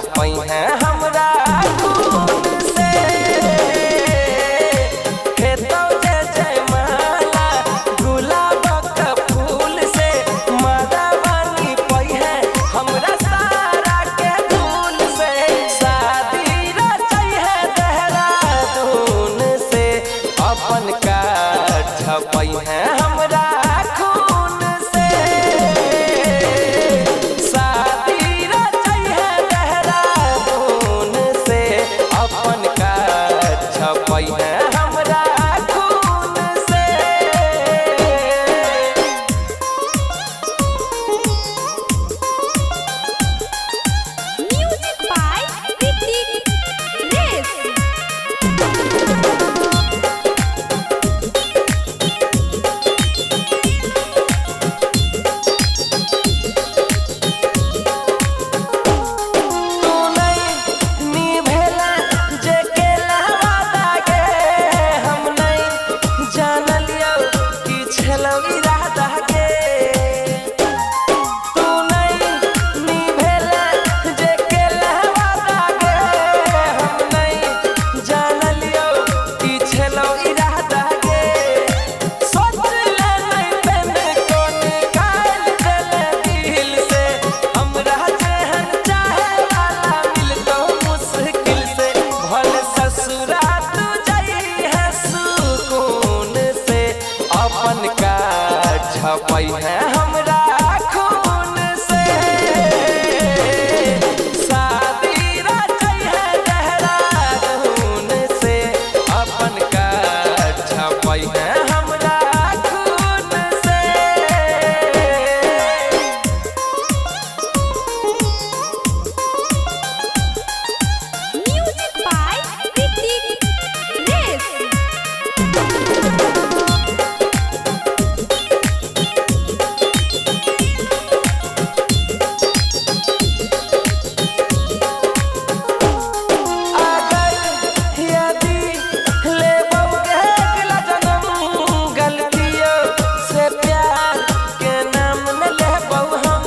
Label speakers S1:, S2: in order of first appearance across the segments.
S1: छपई है हमरा खून से। हेतौ जे जयमाला गुलाबक फूल से, मदवानी पई है हमरा सारा के धूल से। शादी रचई है देहरादून से, अपन कार्ड छपई है हमरा खून से। शादी रचई है देहरादून से, अपन कार्ड छपई है हमरा खून से।
S2: Music by Ritik Race.
S1: तू नहीं निभेला जे केला वादा गे, हम नहीं जानलियौ कि छलौ इरादा गे। तू नहीं निभेला जे केला वादा गे, हम नहीं जानलियौ कि छलौ इरादा गे। सोच ले नहीं तने को निकाल देले दिल से, हमरा जेहन चाहे वाला मिलतौ मुश्किल से। भले ससुरा तू जाई है सुकून से, अपन कार्ड छपई है हमरा खून से। शादी रचई है देहरादून से, अपन कार्ड छपई है हमरा खून से।
S2: Music by Ritik Race.
S1: अगर यदि लेबौ गे अगला जन्म, गलतियों से प्यार के नाम न लेबौ हम।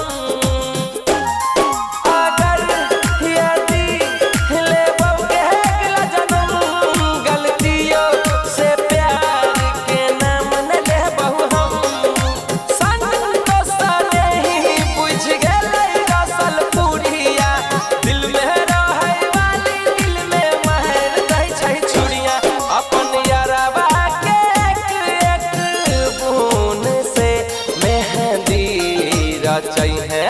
S1: अगर यदि लेबौ गे अगला जन्म, गलतियों से प्यार के नाम न लेबौ हम। संतोष नहीं बुझ गेलै रसल पुरिया, दिल में रहै वाली दिल में महर दै छै छुरिया। अपन यारवा के एक एक बून से मेहंदी रचै है।